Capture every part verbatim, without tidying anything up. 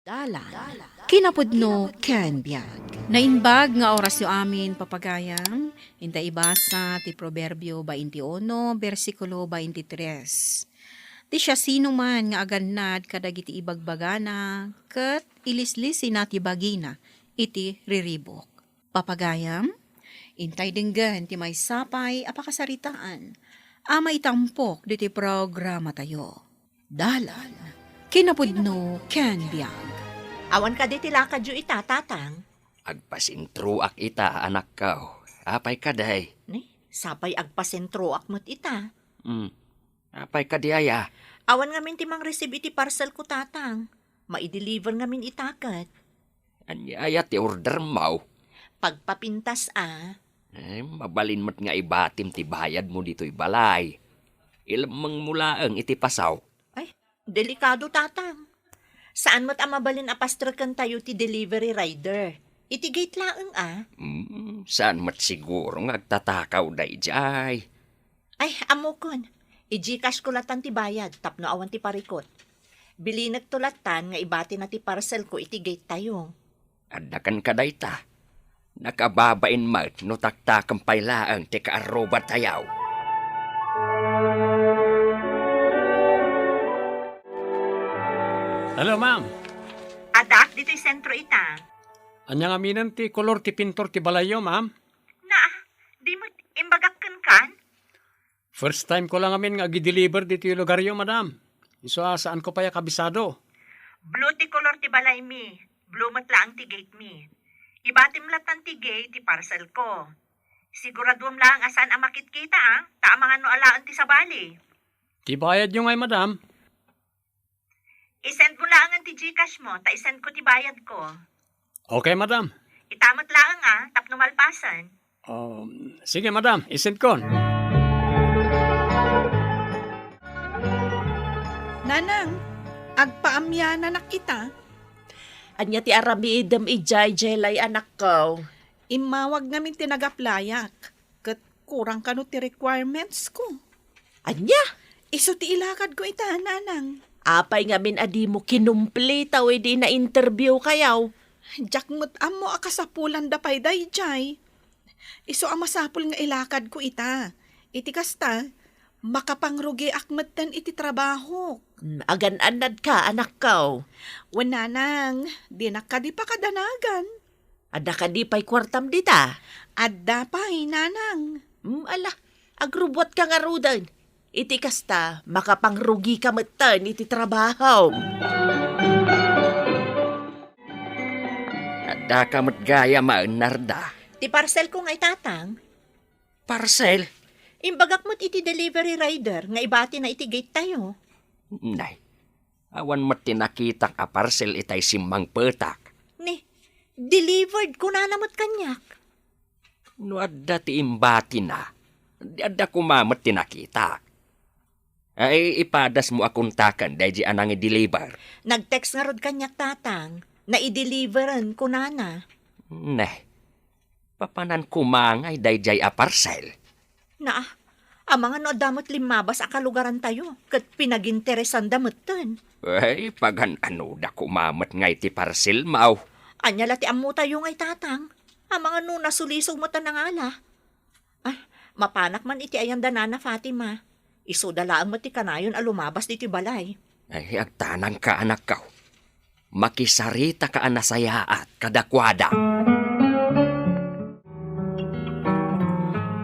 Dalan, kinapudno ken biag. Naimbag nga orasyo amin, papagayam. Inta ibasa ti Proverbio twenty-one, bersikulo twenty-tres. Ti siasinoman nga agannad kadagiti ibagbagana ket ilislisina ti bagina iti riribuk. Papagayam, intay denggen ti maysa pay a pakasaritaan a maitampok ditoy programatayo. Dalan, kinapudno ken biag. Awan kadi ti lakadyo ita, Tatang? Agpasentroak ita, anakko. Apay kadi? Ni, sapay agpasentroak met ita. Hmm. Apay kadi aya? Awan ngamin ti mangreceive iti parcel ko, Tatang. Maideliver ngamin ita ket. Ania aya ti order mo? Pagpapintas a. Eh, mabalin met nga ibatim ti bayad mo ditoy balay. Ilemmeng mo laeng iti pasaw. Ay, delikado, Tatang. Saan met a mabalin a pastreken tayo ti delivery rider. Iti gate laeng a. Hmm, saan met siguro nga agtatakaw daydiay? Ay, ammokon. I-Gcash ko latan ti bayad tapno awan ti parikut. Bilinekto latan nga ibatina ti parcel ko iti gate tayo. Adda kenka dayta. Nakababain met no taktakem pay laeng ti kaarruba tayo. Hello, ma'am. Addaak ditoy sentro ita. Ania ngaminen ti kolor ti pintor ti balayyo, ma'am? Na, di met imbagak kenkan? First time ko lang amin nga agi-deliver ditoy lugaryo, madam. Isu a saan ko pay a kabisado. Blue ti kolor ti balaymi. Blue met laeng ti gate mi. Ibatim latan ti gate ti parcel ko. Siguraduem laeng a saan a makitkita, a, ta amangan no alaen ti sabali. Ti bayadyo ngay, madam? I-send mo laengen ti Gcash mo, ta i-send ko ti bayad ko. Okay, madam. Ita met laeng, a, tapno malpasen. Um, sige, madam, i-send kon. Nanang, agpaamyananak ita. Ania ti aramidem idiay, Jelay, anakko? Immawag ngamin ti nagaplayak, ket kurang kano ti requirements ko. Ania? Isu ti ilakad ko ita, nanang. Apay ngamin a dimo kinumpleta idi na-interview kayo? Diak met ammo a kasapulanda pay daydiay. Isu a masapul nga ilakad ko ita. Iti kasta, makapangrugiak metten iti trabahok. Hmm, agan-annadka, anakko? Wen, nanang, dinak kadi pakadanagan. Adda kadi pay kuartam dita? Adda pay, nanang. Hmm, ala, agrubbuatka ngaruden. Iti kasta, makapangrugika metten iti trabahom. Addaka met gayam, Narda. Ti parcel ko nga itatang. Parcel? Imbagak met iti delivery rider nga ibatina iti gate tayo. Nay, awan met ti nakitak a parcel itay simmangpetak. Ni, delivered kunana met kaniak. No adda ti imbatina, di adda koma met ti nakitak. Ay, ipadasmo a kontaken daydi a nangi-deliver. Nag-text ngarud kaniak, tatang. Naideliveran kunana. Neh, papanan koma ngay daydiay a parcel? Naa, amangan no adda met limmabas a kalugarantayo, ket pinaginteresanda metten. Ay, pagan-anoda koma met ngay ti parcel, maw? Ania la ti ammotayo ngay, tatang? Amangan no nasulisog met a nangala. Ah, mapanak man iti ayanda Nana Fatima. Isuda laeng met ti kanayon a lumabas ditoy balay. Ay, agtanangka, anakko. Makisaritaka a nasayaat kadakuada.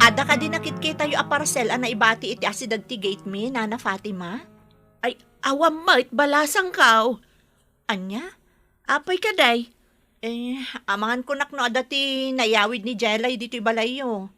Adda kadi nakitkitayo a parcel a naibati iti asideg ti gate mi, Nana Fatima? Ay, awan met, balasangko. Ania? Apay kadi? Eh, amangan kunak no adda ti nayawid ni Jelay ditoy balayyo.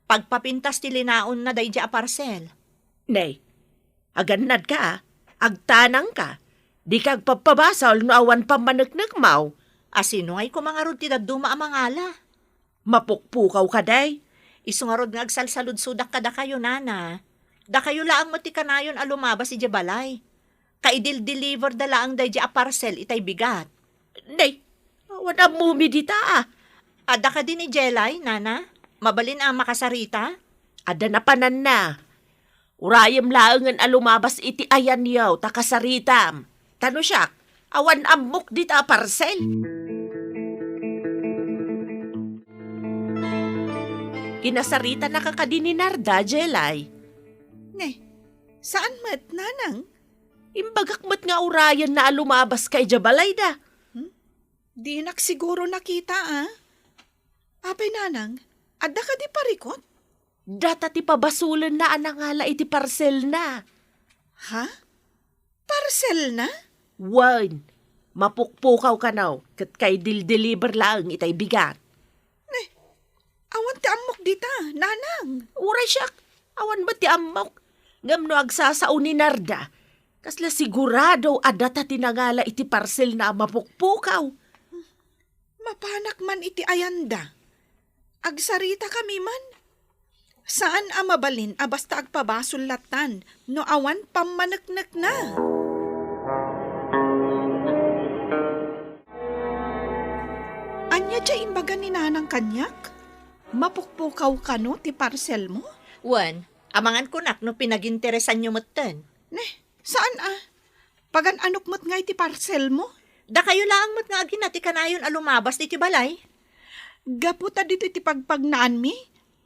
Pagpapintas ti linaonna daydi a parcel. Nay, agannadka, a. Agtanangka. Dika agpabpabasol no awan pammaneknekmaw. A, sino ngay koma ngarud ti dadduma a mangala? Mapukpukaw kadi? Isu ngarud nga agsalsaludsodak kadakayo, nana. Dakayo laeng met ti kanayon a lumabas idiay balay. Kaidil-deliverda laeng daydi a parcel itay bigat. Nay, awan ammomi dita, a. Adda kadi ni Jelay, nana? Mabalin a makasarita? Adda napananna. Urayem laengen a lumabas iti ayanyo ta kasaritam. Ta no siak, Awan ammok dita a parcel. Kinasaritanaka kadi ni Narda, Jelay? Ne, saan met, nanang? Imbagak met nga urayenna a lumabaska idiay balayda. Hmm? Dinak siguro nakita, a? Apay, nanang, adda kadi parikut? Data ti pabasolenna a nangala iti parcelna. Ha? Parcelna? Wen, mapukpukaw kano ket kaidil-deliver laeng itay bigat. Ne, awan ti ammok dita, nanang. Uray siak, awan met ti ammok. Ngem no agsasao ni Narda, kasla sigurado a data ti nangala iti parcelna a mapukpukaw. Mapanak man iti ayanda. Agsaritakami man. Saan a mabalin a basta agpabasol lattan no awan pammaneknekna. Ania diay imbaga ni nanang kaniak? Mapukpukaw kano ti parcelmo? Wen, amangan kunak no pinaginteresanyo metten. Ne, saan a? Pagan-anok met ngay ti parcelmo? Dakayo laeng met nga agina ti kanayon a lumabas ditoy balay. Gapu ta ditoy ti pagpagnaanmi,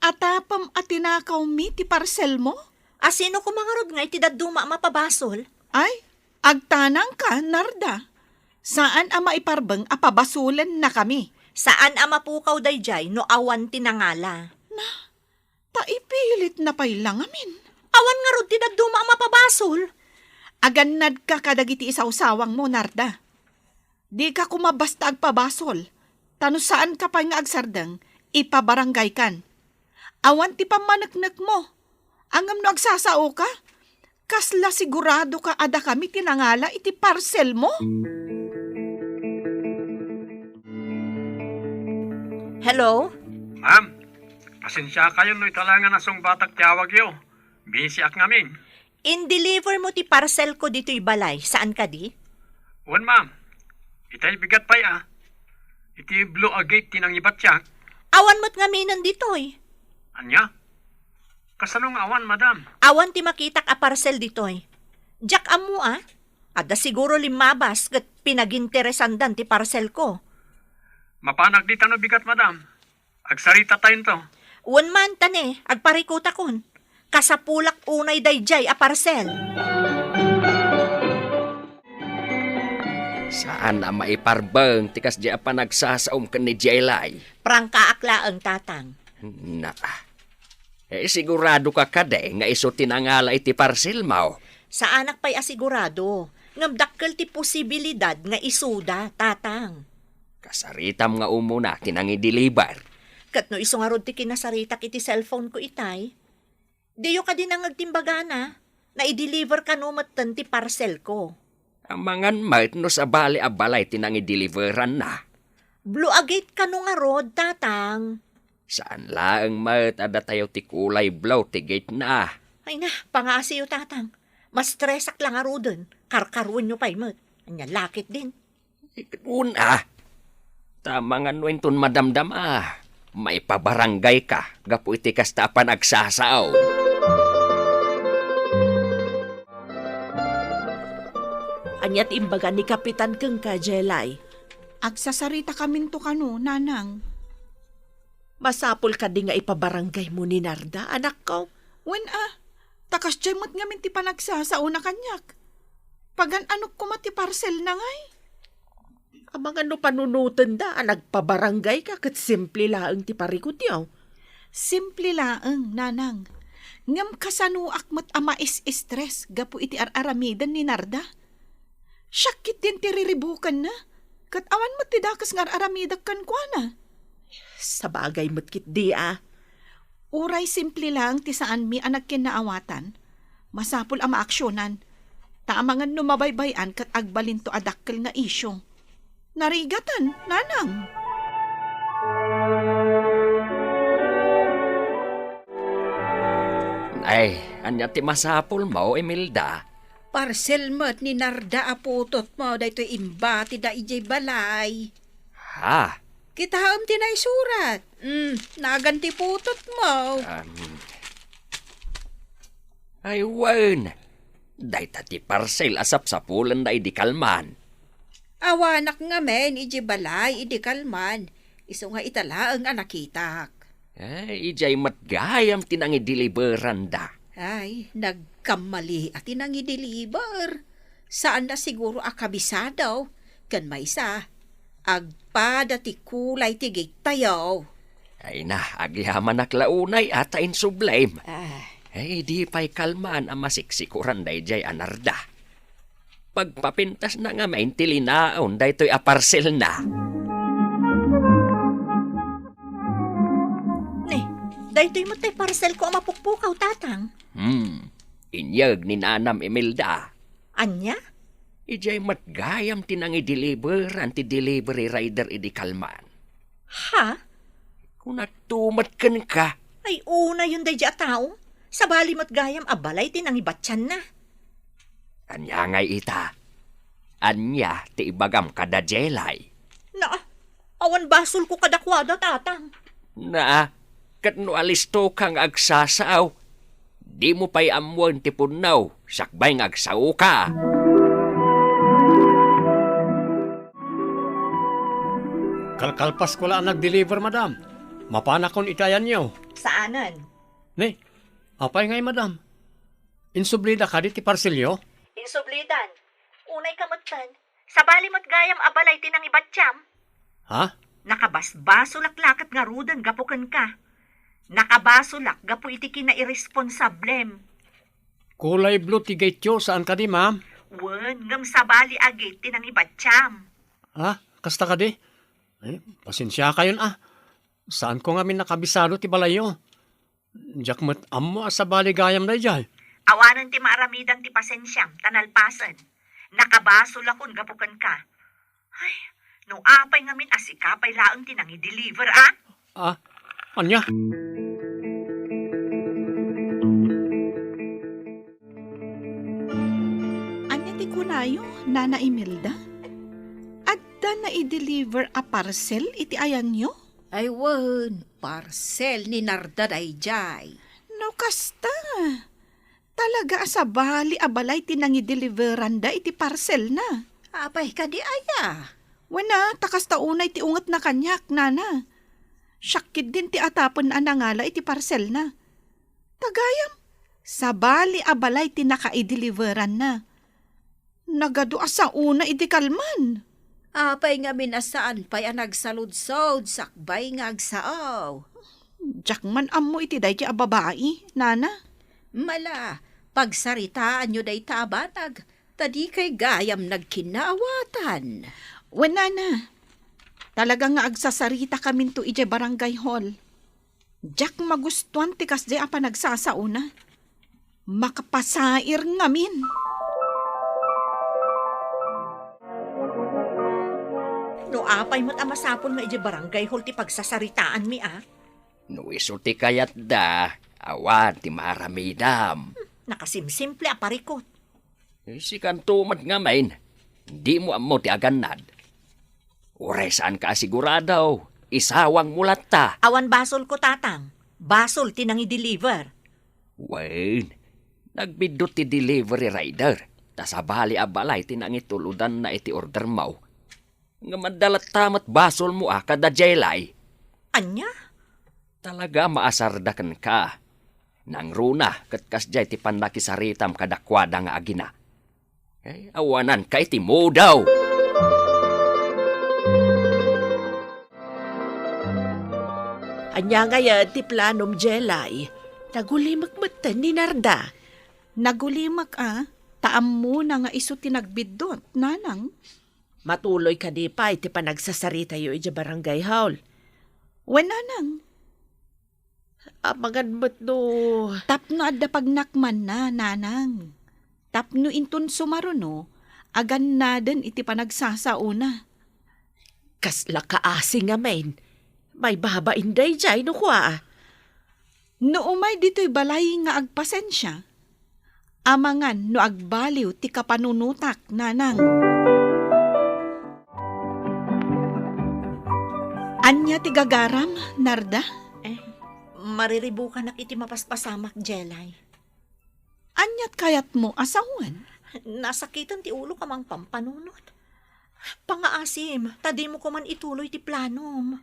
atapem a tinakawmi ti parcelmo? A sino koma ngarud ngay ti dadduma a mapabasol? Ay, agtanangka, Narda. Saan a maiparbeng a pabasolennakami. Saan a mapukaw daydiay no awan ti nangala. Na, ta ipilitna pay la ngamin. Awan ngarud ti dadduma a mapabasol. Agannadka kadagiti isawsawangmo, Narda. Dika koma basta agpabasol, ta no saanka pay nga agsardeng, ipabaranggaykan. Awan ti pammaneknekmo. Ngem no agsasaoka, kasla siguradoka a dakami ti nangala iti parcelmo? Hello? Ma'am, pasensiakayon no ita la nga nasungbatak ti awagyo. Bisiak ngamin. In-deliver mo ti parcelko ditoy balay, saan kadi? Wen, ma'am. Itay bigat pay a. Iti blue agate ti nangibatiak. Awan met ngaminen ditoy. Ania? Kasano nga awan, madam? Awan ti makitak a parcel ditoy. Diak ammo a. Adda siguro limmabas ket pinaginteresandan ti parcelko. Mapanak dita no bigat, madam. Agsaritatayon to. Wen man, ta ne, agparikutakon. Kasapulak unay daydiay a parcel. Saan a maiparbeng ti kasdiay a panagsasaom ken ni Jelay. Prangkaak laeng, Tatang. Na. Eh, sigurado ka kadi nga isu ti nangala iti parcelmo? Saanak pay a sigurado, ngem dakkel ti posibilidad nga isuda, Tatang. Kasaritam nga umuna ti nangideliver. Ket no isu ngarud ti kinasaritak iti cellphone ko itay, diyo kadi nangag ti imbagana, naideliver kano metten ti parcel ko. Amangan met no sabali a balay ti nangideliveranna. Blue agate kano ngarud, Tatang. Saan laeng met a datayo ti kulay blue ti gate na. Ay na, pangasiyo, Tatang. Mastresak la ngaruden. Karkaruenyo pay met. Ania laketdin. Una, ta amangan no inton madamdama, maipabaranggayka gapu iti kasta a panagsasaom. Ania ti imbaga ni Kapitan kenka, Jelay? Agsasaritakaminto kano, Nanang. Masapul kadi nga ipabaranggaymo ni Narda, anakko? Wen a, ta kasdiay met ngamin ti panagsasaona kaniak. Pagan-anok koma ti parcelna ngay. Amangan no panunotenda a nagpabaranggayka ket simple laeng ti parikutyo. Simple laeng, Nanang. Ngem kasanoak met a mais-stress gapu iti ar-aramiden ni Narda. Siak ketdin ti riribukenna, ket awan met ti dakes nga ar-aramidek kenkuana. Sabagay met ketdi a. Uray simple laeng ti saanmi a nagkinnaawatan, masapul a maaksionan, ta amangan no mabaybay-an ket agbalinto a dakkel nga isyu. Narigaten, Nanang. Ay, ania ti masapulmo, Imelda? Parcel met ni Narda a putotmo daytoy imbatida idiay balay. Ha? Kitaem ti naisurat. Mm, nagan ti putotmo. Um, ay, wen. Dayta ti parcel a sapsapulenna idi kalman. Awanak ngamin idiay balay idi kalman, isu nga ita laeng a nakitak. Ay, idiay met gayam ti nangideliveranda. Ay, nagkammalia ti nangideliver. Saanna siguro a kabisado. Ken maysa, agpada ti kulay ti gate tayo. Ay na, agyamanak la unay a ta insublim. Ah. Ay, di pay kalman a masiksikuran daydiay a Narda. Pagpapintasna ngamin ti linaon daytoy a parselna. Ne, daytoy met ti parselko a mapukpukaw, Tatang. Hmm, inyeg ni Nanam Imelda. Ania? Idiay met gayam ti nangideliveran ti delivery rider idi kalman. Ha? Kunak met kenka. Ay, unayon daydiay a tao. Sabali met gayam a balay ti nangibattianna. Ania ngay ita? Ania ti ibagam kada Jelay? Naa, awan basolko kadakuada, Tatang. Naa, ket no alistoka nga agsasao, dimo pay ammoen ti punnaw sakbay nga agsaoka. Kalkalpasko la a nagdeliver, madam. Mapanakon iti ayanyo. Saanen. Ne, apay ngay, madam? Insublida kadi ti parselyo? Insublidan. Unay ka metten. Sabali met gayam a balay ti nangibattiam. Ha? Nakabasbasolak la ket ngaruden gapu kenka. Nakabasolak gapu iti kinairesponsablem. Kulay blue ti gate-yo, saan kadi, ma'am? Wen, ngem sabali a gate ti nangibattiam. Ha? Kasta kadi? Eh, pasensiakayon, ah. Saanko ngamin a kabisado ti balayyo. Diak met ammo a sabali gayam daydiay. Awanen ti maaramidan ti pasensiam, ta nalpasen. Nakabasolakon gapu kenka. Ay, no apay ngamin a sika pay laeng ti nangideliver, a? Ah, ania? Ania ti kunayo, Nana Imelda? Adda naideliver a parcel iti ayanyo? Ay wen, parcel ni Narda daydiay. No kasta, talaga a sabali a balay ti nangideliveranda iti parcelna. Apay kadi aya? Wen a, ta kasta unay ti ungetna kaniak, Nana. Siak ketdin ti atapen a nangala iti parcelna. Ta gayam, sabali a balay ti nakaideliveranna. Nagadu a saona idi kalman. Apay ngamin a saan pay a nagsaludsod sakbay nga agsao? Diak man ammo iti daydi a babai, Nana. Mala, pagsaritaanyo dayta a banag, ta dikay gayam nagkinnaawatan. Wen, Nana. Talaga nga agsasaritakaminto idiay barangay hall. Diak magustuan ti kasdiay a panagsasaona. Makapasair ngamin. No apay met a masapul nga idiay barangay hall ti pagsasaritaanmi, a? No isu ti kayatda, awan ti maaramidam. Hmm, nakasimsimple a parikut. Eh, sikanto met ngamin, dimo ammo ti agannad. Uray saanka a sigurado, isawangmo latta. Awan basolko, Tatang. Basol ti nangideliver. Wen, nagbiddut ti delivery rider, ta sabali a balay ti nangitulodanna iti ordermo. Ngem adda latta met basolmo a kada Jelay. Ania? Talaga a maasarda kenka. Nangruna ket kasdiay ti pannakisaritam kadakuada nga agina. Eh, awananka iti mudaw. Ania ngay ti planom, Jelay? Nagulimek metten ni Narda. Nagulimek a, ta ammona nga isu ti nagbiddut, Nanang. Matuloy kadi pay ti panagsasaritayo idiay barangay hall? Wen, Nanang. Amangan met no... Tapno adda pagnakmanna, Nanang. Tapno inton sumaruno, agannaden iti panagsasaona. Kasla kaasi ngamin. Maibabain daydiay no kua. No umay ditoy balay nga agpasensia, amangan no agbaliw ti kapanunotak, Nanang. Ania ti gagaram, Narda? Eh, mariribukanak iti mapaspasamak, Jelay. Aniat kayatmo a sawen? Nasakiten ti ulok a mangpampanunot. Pangaasim, ta dimo koman ituloy ti planom.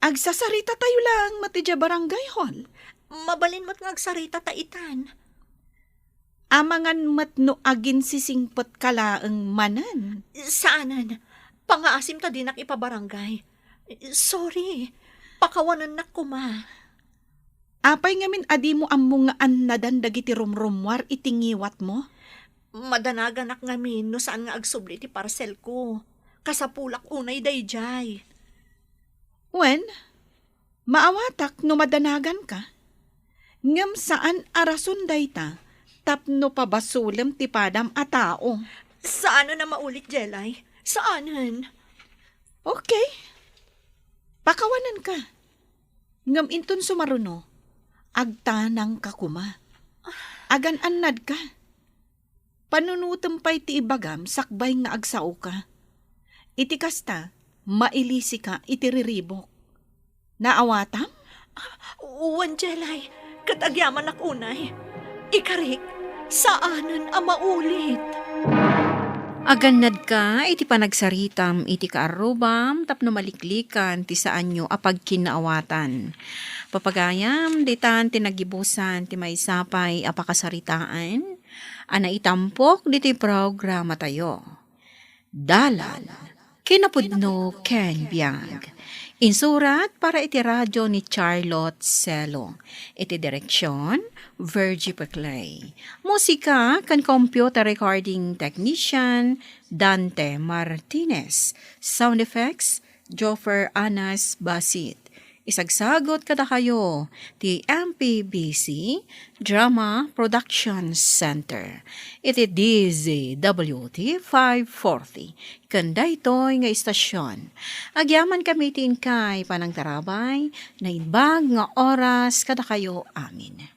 Agsasaritatayo laeng met idiay barangay hall. Mabalin met nga agsaritata itan. Amangan met no aginsisingpetka laeng manen. Saanen. Pangaasim ta dinak ipabarangay. Sorry. Pakawanennak koma. Apay ngamin a dimo ammo nga annadan dagiti rumrummuar iti ngiwatmo? Madanaganak ngamin no saan nga agsubli ti parcelko. Kasapulak unay daydiay. Wen, maawatak no madanaganka. Ngem saan a rason dayta tapno pabasolem ti padam a tao. Saanen a maulit, Jelay. Saanen. Okay. Pakawanenka. Ngem inton sumaruno, agtanangka koma. Agan-annadka. Panunotem pay ti ibagam sakbay nga agsaoka. Iti kasta, mailisika iti riribok. Naawatam? Wen, Jelay, ket agyamanak unay. Ikarik, saanen a maulit. Agannadka iti panagsaritam iti kaarrubam tapno maliklikan ti saanyo a pagkinaawatan. Papagayam, ditan ti nagibusan ti maysa pay a pakasaritaan a naitampok ditoy programatayo. Dalan. Kinapudno ken biag. Insurat para iti radio ni Charlotte Celo. Iti direksyon, Virgie Peclay. Musika ken computer recording technician, Dante Martinez. Sound effects, Joffer Anas Basit. Isagsagot kadakayo ti M P B C Drama Production Center iti D Z W T five forty. Ken daytoy nga istasyon, agyamankami ti inkay panangtarabay, naimbag nga oras kadakayo amin.